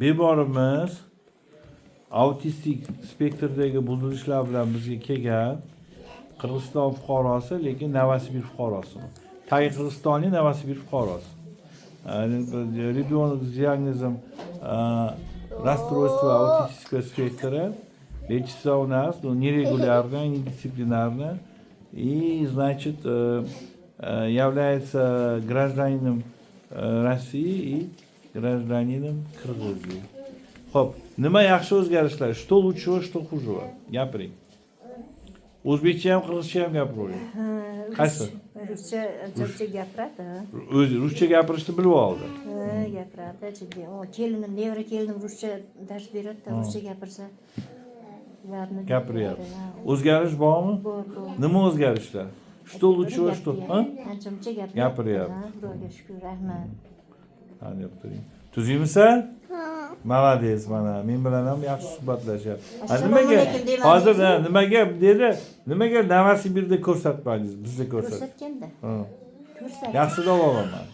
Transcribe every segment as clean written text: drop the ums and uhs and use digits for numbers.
Bemorimiz autistik spektrdagi buzilishlar bilan bizga kelgan. Qirg'iziston fuqarosi, lekin Novosibir fuqarosi. Tagi Qirg'izistonlik, Novosibir fuqarosi. Ребенок с диагнозом расстройства аутистического спектра лечится у нас, ну, нерегулярно, недисциплинарно и, значит, является гражданином России и гражданином Кыргызии. Xo'p, nima yaxshi o'zgarishlar? Что лучшего, что хужего? Gapiring. O'zbekcha ham, qirg'izcha ham gapiravering. Qaysi? Ruscha ancha gapiradi. O'zi ruscha gapirishni bilib oldi. Ha, gapiradi. Chunki o kelinim, nevara kelinim ruscha dars beradi, ruscha gapirsa ularni Gapiryapti. O'zgarish bormi? Bor, bor. Nima o'zgarishlar? Что лучшего, что? Ha? Ancha muncha gapiryapti. Gapiryapti. Ha, Xudoga shukur, rahmat. Ha, deb turing. Tuzukmisan? Молодец, mana men bilan ham yaxshi suhbatlashyapti. Ha, Assalomu nimaga alaykum demadingiz? Hozir ha, nimaga dedi? Nimaga Novosibirda ko'rsatmadingiz? Bizda ko'rsat. Ko'rsatganda. Ha. Ko'rsatdi. Yaxshi davolaman.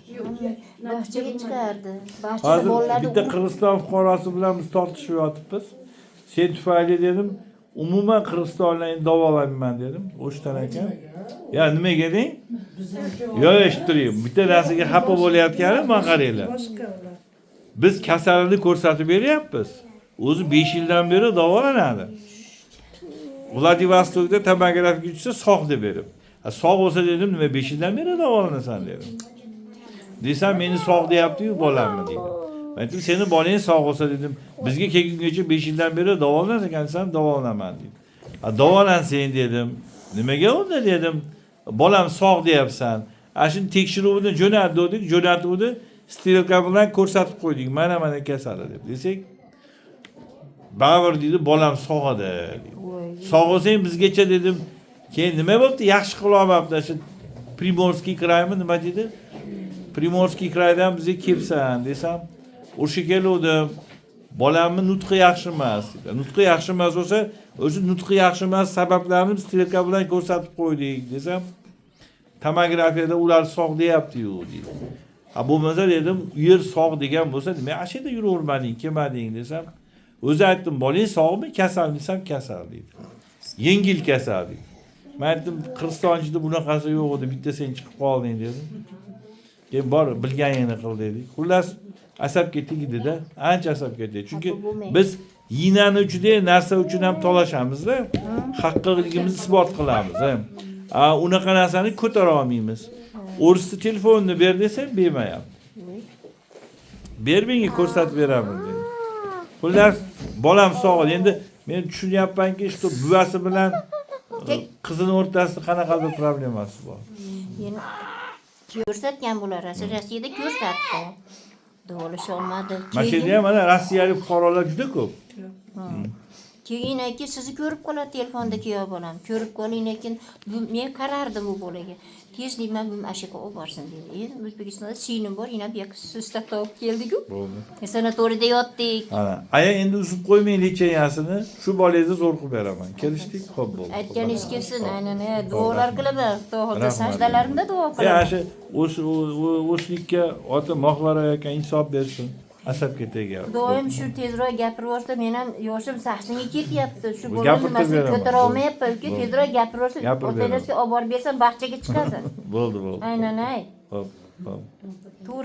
Bog'chaga chiqardi. Bog'chada Hozir bolalarni bitta Qirg'iziston fuqarosi bilan biz tortishib yotibmiz. Sen tufayli dedim, umuman Qirg'izistonlarni davolamayman dedim. O'shdan ekan. Ya nimaga deng? Yo'q, eshittiring. Bitta narsaga xafa bo'layotganim, mana qaranglar. Boshqa ular. Biz kasalini ko'rsatib beryapmiz. O'zi 5 yildan beri davolanadi. Vladivostokda tomografiya tushsa, sog' deb berib. Ha, sog' bo'lsa dedim, nima 5 yildan beri davolanasan dedim. Desam, meni sog' deyapti-yu bolamni deydi. Men aytdim, seni bolang sog' bo'lsa dedim, bizga kelgungacha 5 yildan beri davolanar ekansan, davolanaman deydi. Ha, davolansang dedim. Nimaga unda dedim. Bolam sog' deyapsan. Ana shuni tekshiruvini jo'nat dedik, jo'natuvdi. Strelka bilan ko'rsatib qo'ydik. Mana mana kasali deb. Desak, baribir deydi, bolam sog' edi deydi. Voy. Sog' bo'lsang bizgacha dedim. Keyin nima bo'pti? Yaxshi qilolmabdi. Shu Приморский край mi nima deydi? Приморский край dan bizga kelibsan desam, o'sha keluvdim. Bolamni nutqi yaxshi emas deydi. Nutqi yaxshi emas bo'lsa, o'zi nutqi yaxshi emas sabablarini strelka bilan ko'rsatib qo'ydik desam, tomografiyada ular sog' deyapti-yu deydi. Ha, bo'lmasa dedim, u yer sog' degan bo'lsa, nima ana shu yerda yuravermading, kelmading desam, o'zi aytdim, bolang sog'mi, kasalmi desam, kasal deydi. Yengil kasal deydi. Men aytdim, Qirg'iziston ichida bunaqasi yo'q edi, bitta sen chiqib qolding dedim. Keyin bor, bilganingni qil dedik. Xullas, asabga tegdida, ancha asabga tegdi. Chunki Xafa bo'lmang. Biz iynani uchida narsa uchun ham talashamiz-da. Haqqligimizni isbot qilamiz. Ha. A, unaqa narsani ko'tara olmaymiz. O'risni telefonini ber desam, bermayapti. Voy. Ber, menga ko'rsatib beraman dedi. Xullas, bolam sog'. Endi men tushunyapmanki, что buvasi bilan qizini o'rtasida qanaqadir problemasi bor. Endi ko'rsatgan bular, Rossiyada ko'rsatdi. Davolasha olmadi. Mana shu yerda ham mana rossiyalik fuqarolar juda ko'p. Keyin aka, sizni ko'rib qoladi telefonda kuyov bolam. Ko'rib qolgan ekan, bu men qarardim bu bolaga. Tez deyman, bu mana shu yerga olib borsin dedi. Endi O'zbekistonda singlim bor, yana bu yoqqa ishlab topib keldik-ku. Bo'ldi. Sanatoriyda yotdik. Ana, aya, endi uzib qo'ymang лечения sini. Shu bolangizni zo'r qilib beraman. Kelishdik? Xo'p, bo'ldi. Aytganingiz kelsin, aynan duolar qilaman. Xudo xohlasa Rahmat. Sajdalarimda duo E, qilaman. shu o'sha o'shlikka ota moxlar ekan, insof bersin. Asabga tegyapti. Doim shu tezroq gapirib yuborsa, men ham yoshim 80ga ketyapti. Shu Bu bola gapirtirib nimasini beraman. ko'tara olmayapman uka, Bo'ldi. Tezroq gapirib yuborsa, Gapirib ota-onasiga olib borib bersam, bog'chaga chiqadi. Bo'ldi, bo'ldi. Aynan ay. Xo'p, xo'p. To'g'ri.